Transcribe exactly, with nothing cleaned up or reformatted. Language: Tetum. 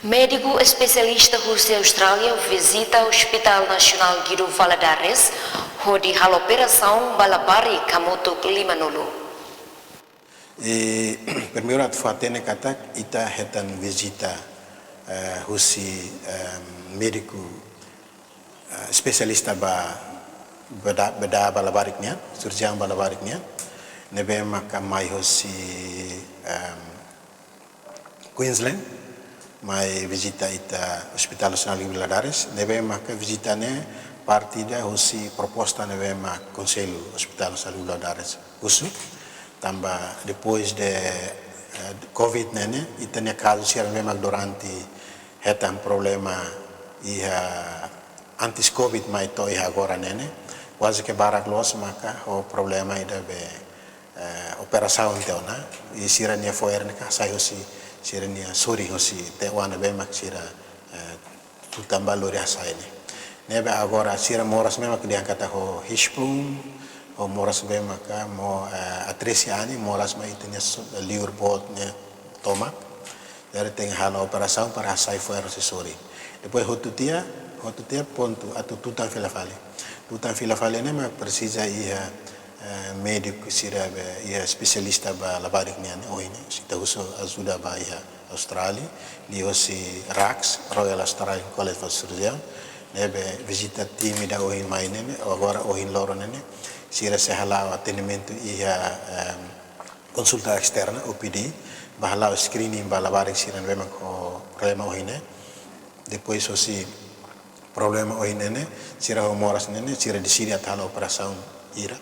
Médiku espesialista husi Austrália vizita Hospital Nasionál Guido Valadares, hodi halo operasaun ba labarik hamutuk lima-nulu. E primeiru atu fó-hatene katak ita hetan vizita, eh, husi, eh, médiku, eh, espesialista ba, ba dada, ba dada ba labarik nian, sirurjiaun ba labarik nian, ne'ebé maka mai husi, eh, Queensland, mai vizita ita Hospital Nasionál Guido Valadares, ne'ebé maka vizita ne'e parte ida husi proposta ne'ebé mak Konsellu Hospital Nasionál Guido Valadares husu, tanba depois de, eh, covid ne'e ne'e, ita-nia kazu sira ne'ebé mak durante hetan problema iha antes covid mai to'o iha agora ne'e ne'e, kuaze ke barak loos maka ho problema ida be, eh, operasaun tiha ona, i sira-nia fo'er ne'e ka sai husi, sira-nia sorin husi Taiwan ne'ebé mak sira, eh, tutan ba lori hasai ne'e. Ne'ebé agora sira moras ne'ebé mak dehan katak ho hirschsprung, ho moras ne'ebé maka mo, eh, atresia anin, moras mai ita-nia so-, liur boot ne'e tomak. Jadi tenke halo operasaun para hasai fo'er husi sorin. Depois hotu tiha, hotu tiha pontu atu tutan fila fali. Tutan fila fali ne'e mak presiza iha, eh, médiku sira be, iha espesialista ba labarik nian ohin ne'e. Ita husu ajuda ba iha Austrália, liu husi RACS, Royal Australian College of Surgeons, ne'ebé vizita tim ida ohin mai ne'e ne'e, agora ohin loron ne'e ne'e, sira sei hala'o atendimentu iha, em, konsulta esterna, O P D, ba hala'o screening ba labarik sira ne'ebé mak ho problema ohin ne'e. Depois husi problema ohin ne'e ne'e, sira ho moras ne'e ne'e, sira deside atu halo operasaun hira.